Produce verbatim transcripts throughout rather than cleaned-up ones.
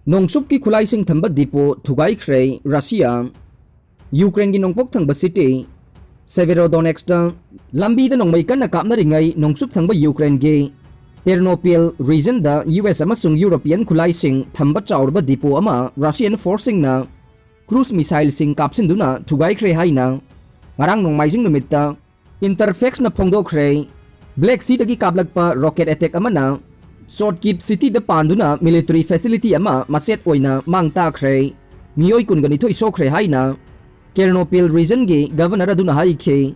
ꯅꯣꯡꯆꯨꯞꯀꯤ ꯈꯨꯠꯂꯥꯏꯁꯤꯡ ꯊꯝꯕ depot ꯊꯨꯒꯥꯏꯈ꯭ꯔꯦ ꯔꯁꯤꯌꯥ꯫ ꯌꯨꯀ꯭ꯔꯦꯟꯒꯤ ꯅꯣꯡꯄꯣꯛ ꯊꯪꯕ city Severodonetskꯇ ꯂꯝꯕꯤꯗ ꯅꯣꯡꯃꯩ ꯀꯟꯅ ꯀꯥꯞꯅꯔꯤꯉꯩ ꯅꯣꯡꯆꯨꯞ ꯊꯪꯕ ꯌꯨꯀ꯭ꯔꯦꯟꯒꯤ Ternopil regionꯗ U S ꯑꯃꯁꯨꯡ European ꯈꯨꯠꯂꯥꯏꯁꯤꯡ ꯊꯝꯕ ꯆꯥꯎꯔꯕ depot ꯑꯃ Russian forceꯁꯤꯡꯅ cruise missileꯁꯤꯡ ꯀꯥꯞꯁꯤꯟꯗꯨꯅ ꯊꯨꯒꯥꯏꯈ꯭ꯔꯦ ꯍꯥꯏꯅ ꯉꯔꯥꯡ ꯅꯣꯡꯃꯥꯏꯖꯤꯡ ꯅꯨꯃꯤꯠꯇ Interfaxꯅ ꯐꯣꯡꯗꯣꯛꯈ꯭ꯔꯦ꯫ Black Seaꯗꯒꯤ ꯀꯥꯞꯂꯛꯄ rocket attack ꯑꯃꯅ Chortkiv cityꯗ ꯄꯥꯟꯗꯨꯅ military facility ꯑꯃ ꯃꯆꯦꯠ ꯑꯣꯏꯅ ꯃꯥꯡ ꯇꯥꯛꯈ꯭ꯔꯦ꯫ ꯃꯤꯑꯣꯏ ꯀꯨꯟꯒ ꯅꯤꯊꯣꯏ ꯁꯣꯛꯈ꯭ꯔꯦ ꯍꯥꯏꯅ Ternopil regionꯒꯤ governor ꯑꯗꯨꯅ ꯍꯥꯏꯈꯤ꯫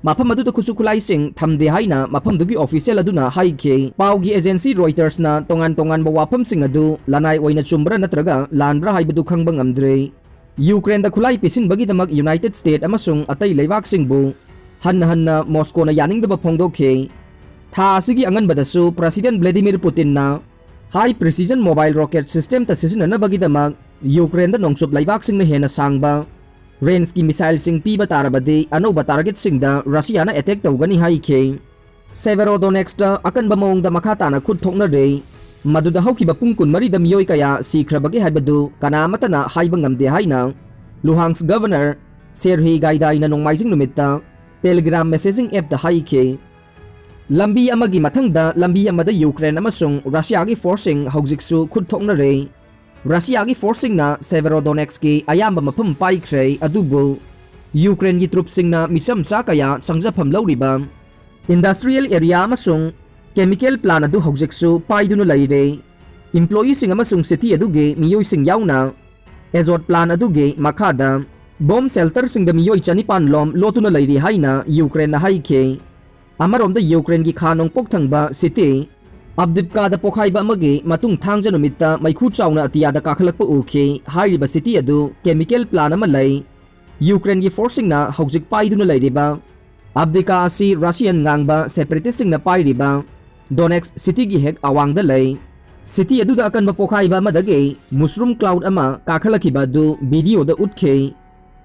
ꯃꯐꯝ ꯑꯗꯨꯗ ꯈꯨꯠꯁꯨ ꯈꯨꯠꯂꯥꯏꯁꯤꯡ ꯊꯝꯗꯦ ꯍꯥꯏꯅ ꯃꯐꯝꯗꯨꯒꯤ official ꯑꯗꯨꯅ ꯍꯥꯏꯈꯤ꯫ ꯄꯥꯎꯒꯤ agency Reutersꯅ ꯇꯣꯉꯥꯟ ꯇꯣꯉꯥꯟꯕ ꯋꯥꯐꯝꯁꯤꯡ ꯑꯗꯨ ꯂꯅꯥꯏ ꯑꯣꯏꯅ ꯆꯨꯝꯕ꯭ꯔꯥ ꯅꯠꯇ꯭ꯔꯒ ꯂꯥꯟꯕ꯭ꯔꯥ ꯍꯥꯏꯕꯗꯨ ꯈꯪꯕ ꯉꯝꯗ꯭ꯔꯦ꯫ ꯌꯨꯀ꯭ꯔꯦꯟꯗ ꯈꯨꯠꯂꯥꯏ ꯄꯤꯁꯤꯟꯕꯒꯤꯗꯃꯛ United States ꯑꯃꯁꯨꯡ ꯑꯇꯩ ꯂꯩꯕꯥꯛꯁꯤꯡꯕꯨ ꯍꯟꯅ ꯍꯟꯅ ꯃꯣꯁꯀꯣꯅ ꯌꯥꯅꯤꯡꯗꯕ ꯐꯣꯡꯗꯣꯛꯈꯤ꯫ ꯊꯥ ꯑꯁꯤꯒꯤ ꯑꯉꯟꯕꯗꯁꯨ President Vladimir Putinꯅ high precision mobile rocket systemꯇ ꯁꯤꯖꯤꯟꯅꯅꯕꯒꯤꯗꯃꯛ ꯌꯨꯀ꯭ꯔꯦꯟꯗ ꯅꯣꯡꯆꯨꯞ ꯂꯩꯕꯥꯛꯁꯤꯡꯅ ꯍꯦꯟꯅ ꯁꯥꯡꯕ rangeꯀꯤ missileꯁꯤꯡ ꯄꯤꯕ ꯇꯥꯔꯕꯗꯤ ꯑꯅꯧꯕ targetꯁꯤꯡꯗ ꯔꯁꯤꯌꯥꯅ attack ꯇꯧꯒꯅꯤ ꯍꯥꯏꯈꯤ꯫ Severodonetskꯇ ꯑꯀꯟꯕ ꯃꯑꯣꯡꯗ ꯃꯈꯥ ꯇꯥꯅ ꯈꯨꯠ ꯊꯣꯛꯅꯔꯦ꯫ ꯃꯗꯨꯗ ꯍꯧꯈꯤꯕ ꯄꯨꯡ ꯀꯨꯟꯃꯔꯤꯗ ꯃꯤꯑꯣꯏ ꯀꯌꯥ ꯁꯤꯈ꯭ꯔꯕꯒꯦ ꯍꯥꯏꯕꯗꯨ ꯀꯅꯥ ꯑꯃꯠꯇꯅ ꯍꯥꯏꯕ ꯉꯝꯗꯦ ꯍꯥꯏꯅ Luhansk governor Serhiy Gaidaiꯅ ꯅꯣꯡꯃꯥꯏꯖꯤꯡ ꯅꯨꯃꯤꯠꯇ Telegram messaging appꯇ ꯍꯥꯏꯈꯤ꯫ ꯂꯝꯕꯤ ꯑꯃꯒꯤ ꯃꯊꯪꯗ ꯂꯝꯕꯤ ꯑꯃꯗ ꯌꯨꯀ꯭ꯔꯦꯟ ꯑꯃꯁꯨꯡ ꯔꯁꯤꯌꯥꯒꯤ forceꯁꯤꯡ ꯍꯧꯖꯤꯛꯁꯨ ꯈꯨꯠ ꯊꯣꯛꯅꯔꯦ꯫ ꯔꯁꯤꯌꯥꯒꯤ forceꯁꯤꯡꯅ Severodonetskꯀꯤ ꯑꯌꯥꯝꯕ ꯃꯐꯝ ꯄꯥꯏꯈ꯭ꯔꯦ, ꯑꯗꯨꯕꯨ ꯌꯨꯀ꯭ꯔꯦꯟꯒꯤ troops ꯁꯤꯡꯅ ꯃꯤꯆꯝꯆꯥ ꯀꯌꯥ ꯆꯪꯖꯐꯝ ꯂꯧꯔꯤꯕ industrial area ꯑꯃꯁꯨꯡ chemical plant ꯑꯗꯨ ꯍꯧꯖꯤꯛꯁꯨ ꯄꯥꯏꯗꯨꯅ ꯂꯩꯔꯦ꯫ Employeeꯁꯤꯡ ꯑꯃꯁꯨꯡ city ꯑꯗꯨꯒꯤ ꯃꯤꯑꯣꯏꯁꯤꯡ ꯌꯥꯎꯅ Azot plant ꯑꯗꯨꯒꯤ ꯃꯈꯥꯗ bomb shelterꯁꯤꯡꯗ ꯃꯤꯑꯣꯏ ꯆꯅꯤꯄꯥꯟ ꯂꯣꯝ ꯂꯣꯠꯇꯨꯅ ꯂꯩꯔꯤ ꯍꯥꯏꯅ ꯌꯨꯀ꯭ꯔꯦꯟꯅ ꯍꯥꯏꯈꯤ꯫ ꯑꯃꯔꯣꯝꯗ ꯌꯨꯀ꯭ꯔꯦꯟꯒꯤ ꯈꯥ ꯅꯣꯡꯄꯣꯛ ꯊꯪꯕ city Avdiivkada ꯄꯣꯈꯥꯏꯕ ꯑꯃꯒꯤ ꯃꯇꯨꯡ ꯊꯥꯡꯖ ꯅꯨꯃꯤꯠꯇ ꯃꯩꯈꯨ ꯆꯥꯎꯅ ꯑꯇꯤꯌꯥꯗ ꯀꯥꯈꯠꯂꯛꯄ ꯎꯈꯤ꯫ ꯍꯥꯏꯔꯤꯕ city ꯑꯗꯨ chemical plant ꯑꯃ ꯂꯩ꯫ ꯌꯨꯀ꯭ꯔꯦꯟꯒꯤ forceꯁꯤꯡꯅ ꯍꯧꯖꯤꯛ ꯄꯥꯏꯗꯨꯅ ꯂꯩꯔꯤꯕ Avdiivka ꯑꯁꯤ Russian ꯉꯥꯡꯕ separatistꯁꯤꯡꯅ ꯄꯥꯏꯔꯤꯕ Donetsk cityꯒꯤ ꯍꯦꯛ ꯑꯋꯥꯡꯗ ꯂꯩ꯫ City ꯑꯗꯨꯗ ꯑꯀꯟꯕ ꯄꯣꯈꯥꯏꯕ ꯑꯃꯗꯒꯤ mushroom cloud ꯑꯃ ꯀꯥꯈꯠꯂꯛꯈꯤꯕ ꯑꯗꯨ videoꯗ ꯎꯠꯈꯤ꯫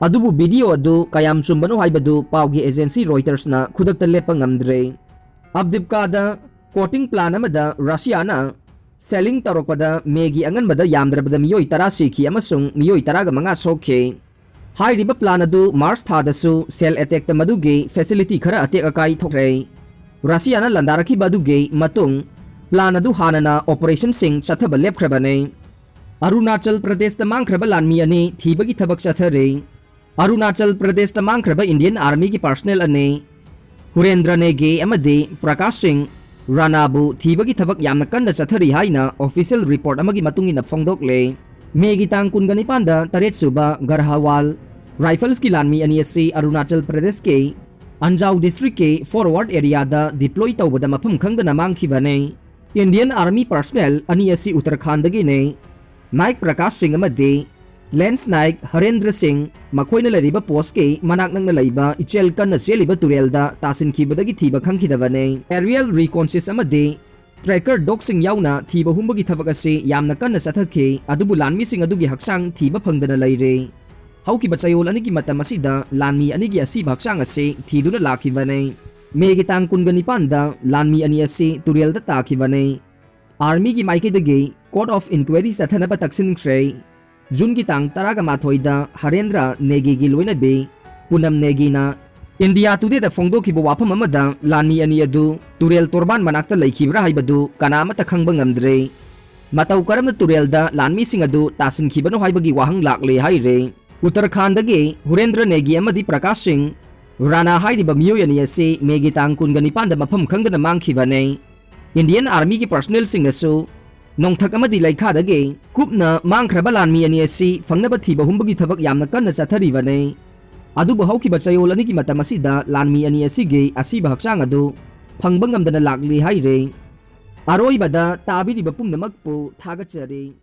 ꯑꯗꯨꯕꯨ video ꯑꯗꯨ ꯀꯌꯥꯝ ꯆꯨꯝꯕꯅꯣ ꯍꯥꯏꯕꯗꯨ ꯄꯥꯎꯒꯤ agency Reutersꯅ ꯈꯨꯗꯛꯇ ꯂꯦꯞꯄ ꯉꯝꯗ꯭ꯔꯦ꯫ Avdiivkada coating plant ꯑꯃꯗ ꯔꯁꯤꯌꯥꯅ Shelling ꯇꯧꯔꯛꯄꯗ ꯃꯦꯒꯤ ꯑꯉꯟꯕꯗ ꯌꯥꯝꯗ꯭ꯔꯕꯗ ꯃꯤꯑꯣꯏ ꯇꯔꯥ ꯁꯤꯈꯤ ꯑꯃꯁꯨꯡ ꯃꯤꯑꯣꯏ ꯇꯔꯥꯒ ꯃꯉꯥ ꯁꯣꯛꯈꯤ꯫ ꯍꯥꯏꯔꯤꯕ plan ꯑꯗꯨ March ꯊꯥꯗꯁꯨ shell attackꯇ ꯃꯗꯨꯒꯤ facility ꯈꯔ ꯑꯇꯦꯛ ꯑꯀꯥꯏ ꯊꯣꯛꯈ꯭ꯔꯦ꯫ ꯔꯁꯤꯌꯥꯅ ꯂꯥꯟꯗꯥꯔꯛꯈꯤꯕ ꯑꯗꯨꯒꯤ ꯃꯇꯨꯡ plan ꯑꯗꯨ ꯍꯥꯟꯅꯅ operationꯁꯤꯡ ꯆꯠꯊꯕ ꯂꯦꯞꯈ꯭ꯔꯕꯅꯤ꯫ ꯑꯔꯨꯅꯥꯆꯜ ꯄ꯭ꯔꯗꯦꯁꯇ ꯃꯥꯡꯈ꯭ꯔꯕ ꯂꯥꯟꯃꯤ ꯑꯅꯤ ꯊꯤꯕꯒꯤ ꯊꯕꯛ ꯆꯠꯊꯔꯤ꯫ ꯑꯔꯨꯅꯥꯆꯜ ꯄ꯭ꯔꯗꯦꯁꯇ ꯃꯥꯡꯈ꯭ꯔꯕ Indian Armyꯒꯤ personnel ꯑꯅꯤ ꯍꯨꯔꯦꯟꯗ꯭ꯔ ꯅꯦꯒꯤ ꯑꯃꯗꯤ ꯄ꯭ꯔꯀꯥꯁ ꯁꯤꯡ ꯔꯥꯅꯥꯕꯨ ꯊꯤꯕꯒꯤ ꯊꯕꯛ ꯌꯥꯝꯅ ꯀꯟꯅ ꯆꯠꯊꯔꯤ ꯍꯥꯏꯅ official report ꯑꯃꯒꯤ ꯃꯇꯨꯡ ꯏꯟꯅ ꯐꯣꯡꯗꯣꯛꯂꯦ꯫ ꯃꯦꯒꯤ ꯇꯥꯡ ꯀꯨꯟꯒ ꯅꯤꯄꯥꯟꯗ ꯇꯔꯦꯠ ꯁꯨꯕ ꯒꯔꯍꯋꯥꯜ Riflesꯀꯤ ꯂꯥꯟꯃꯤ ꯑꯅꯤ ꯑꯁꯤ ꯑꯔꯨꯅꯥꯆꯜ ꯄ꯭ꯔꯗꯦꯁꯀꯤ ꯑꯟꯖꯥꯎ districtꯀꯤ forward areaꯗ deploy ꯇꯧꯕꯗ ꯃꯐꯝ ꯈꯪꯗꯅ ꯃꯥꯡꯈꯤꯕꯅꯤ꯫ Indian Army personnel ꯑꯅꯤ ꯑꯁꯤ ꯎꯠꯇꯔꯈꯥꯟꯗꯒꯤꯅꯤ꯫ ꯅꯥꯏꯛ ꯄ꯭ꯔꯀꯥꯁ ꯁꯤꯡ ꯑꯃꯗꯤ ꯂꯦꯟꯁ ꯅꯥꯏꯛ ꯍꯔꯦꯟꯗ꯭ꯔ ꯁꯤꯡ ꯃꯈꯣꯏꯅ ꯂꯩꯔꯤꯕ postꯀꯤ ꯃꯅꯥꯛ ꯅꯛꯅ ꯂꯩꯕ ꯏꯆꯦꯜ ꯀꯟꯅ ꯆꯦꯜꯂꯤꯕ ꯇꯨꯔꯦꯜꯗ ꯇꯥꯁꯤꯟꯈꯤꯕꯗꯒꯤ ꯊꯤꯕ ꯈꯪꯈꯤꯗꯕꯅꯤ꯫ Aerial reconnaissance ꯑꯃꯗꯤ tracker dogꯁꯤꯡ ꯌꯥꯎꯅ ꯊꯤꯕ ꯍꯨꯝꯕꯒꯤ ꯊꯕꯛ ꯑꯁꯤ ꯌꯥꯝꯅ ꯀꯟꯅ ꯆꯠꯊꯈꯤ, ꯑꯗꯨꯕꯨ ꯂꯥꯟꯃꯤꯁꯤꯡ ꯑꯗꯨꯒꯤ ꯍꯛꯆꯥꯡ ꯊꯤꯕ ꯐꯪꯗꯅ ꯂꯩꯔꯤ꯫ ꯍꯧꯈꯤꯕ ꯆꯌꯣꯜ ꯑꯅꯤꯒꯤ ꯃꯇꯝ ꯑꯁꯤꯗ ꯂꯥꯟꯃꯤ ꯑꯅꯤꯒꯤ ꯑꯁꯤꯕ ꯍꯛꯆꯥꯡ ꯑꯁꯤ ꯊꯤꯗꯨꯅ ꯂꯥꯛꯈꯤꯕꯅꯤ꯫ ꯃꯦꯒꯤ ꯇꯥꯡ ꯀꯨꯟꯒ ꯅꯤꯄꯥꯟꯗ ꯂꯥꯟꯃꯤ ꯑꯅꯤ ꯑꯁꯤ ꯇꯨꯔꯦꯜꯗ ꯇꯥꯈꯤꯕꯅꯤ꯫ Armyꯒꯤ ꯃꯥꯏꯀꯩꯗꯒꯤ court of inquiry ꯆꯠꯊꯅꯕ ꯇꯛꯁꯤꯟꯈ꯭ꯔꯦ꯫ ꯖꯨꯟꯒꯤ ꯇꯥꯡ ꯇꯔꯥꯒ ꯃꯥꯊꯣꯏꯗ ꯍꯔꯦꯟꯗ꯭ꯔ ꯅꯦꯒꯤꯒꯤ ꯂꯣꯏꯅꯕꯤ ꯄꯨꯅꯝ ꯅꯦꯒꯤꯅ India Todayꯗ ꯐꯣꯡꯗꯣꯛꯈꯤꯕ ꯋꯥꯐꯝ ꯑꯃꯗ ꯂꯥꯟꯃꯤ ꯑꯅꯤ ꯑꯗꯨ ꯇꯨꯔꯦꯜ ꯇꯣꯔꯕꯥꯟ ꯃꯅꯥꯛꯇ ꯂꯩꯈꯤꯕ꯭ꯔꯥ ꯍꯥꯏꯕꯗꯨ ꯀꯅꯥ ꯑꯃꯠꯇ ꯈꯪꯕ ꯉꯝꯗ꯭ꯔꯦ꯫ ꯃꯇꯧ ꯀꯔꯝꯅ ꯇꯨꯔꯦꯜꯗ ꯂꯥꯟꯃꯤꯁꯤꯡ ꯑꯗꯨ ꯇꯥꯁꯤꯟꯈꯤꯕꯅꯣ ꯍꯥꯏꯕꯒꯤ ꯋꯥꯍꯪ ꯂꯥꯛꯂꯦ ꯍꯥꯏꯔꯦ꯫ ꯎꯠꯇꯔꯈꯥꯟꯗꯒꯤ ꯍꯨꯔꯦꯟꯗ꯭ꯔ ꯅꯦꯒꯤ ꯑꯃꯗꯤ ꯄ꯭ꯔꯀꯥꯁ ꯁꯤꯡ ꯔꯥꯅꯥ ꯍꯥꯏꯔꯤꯕ ꯃꯤꯑꯣꯏ ꯑꯅꯤ ꯑꯁꯤ ꯃꯦꯒꯤ ꯇꯥꯡ ꯀꯨꯟꯒ ꯅꯤꯄꯥꯟꯗ ꯃꯐꯝ ꯈꯪꯗꯅ ꯃꯥꯡꯈꯤꯕꯅꯤ꯫ Indian Armyꯒꯤ personnelꯁꯤꯡꯅꯁꯨ ꯅꯣꯡꯊꯛ ꯑꯃꯗꯤ ꯂꯩꯈꯥꯗꯒꯤ ꯀꯨꯞꯅ ꯃꯥꯡꯈ꯭ꯔꯕ ꯂꯥꯟꯃꯤ ꯑꯅꯤ ꯑꯁꯤ ꯐꯪꯅꯕ ꯊꯤꯕ ꯍꯨꯝꯕꯒꯤ ꯊꯕꯛ ꯌꯥꯝꯅ ꯀꯟꯅ ꯆꯠꯊꯔꯤꯕꯅꯤ꯫ ꯑꯗꯨꯕꯨ ꯍꯧꯈꯤꯕ ꯆꯌꯣꯜ ꯑꯅꯤꯒꯤ ꯃꯇꯝ ꯑꯁꯤꯗ ꯂꯥꯟꯃꯤ ꯑꯅꯤ ꯑꯁꯤꯒꯤ ꯑꯁꯤꯕ ꯍꯛꯆꯥꯡ ꯑꯗꯨ ꯐꯪꯕ ꯉꯝꯗꯅ ꯂꯥꯛꯂꯤ ꯍꯥꯏꯔꯦ꯫ ꯑꯔꯣꯏꯕꯗ ꯇꯥꯕꯤꯔꯤꯕ ꯄꯨꯝꯅꯃꯛꯄꯨ ꯊꯥꯒꯠꯆꯔꯤ꯫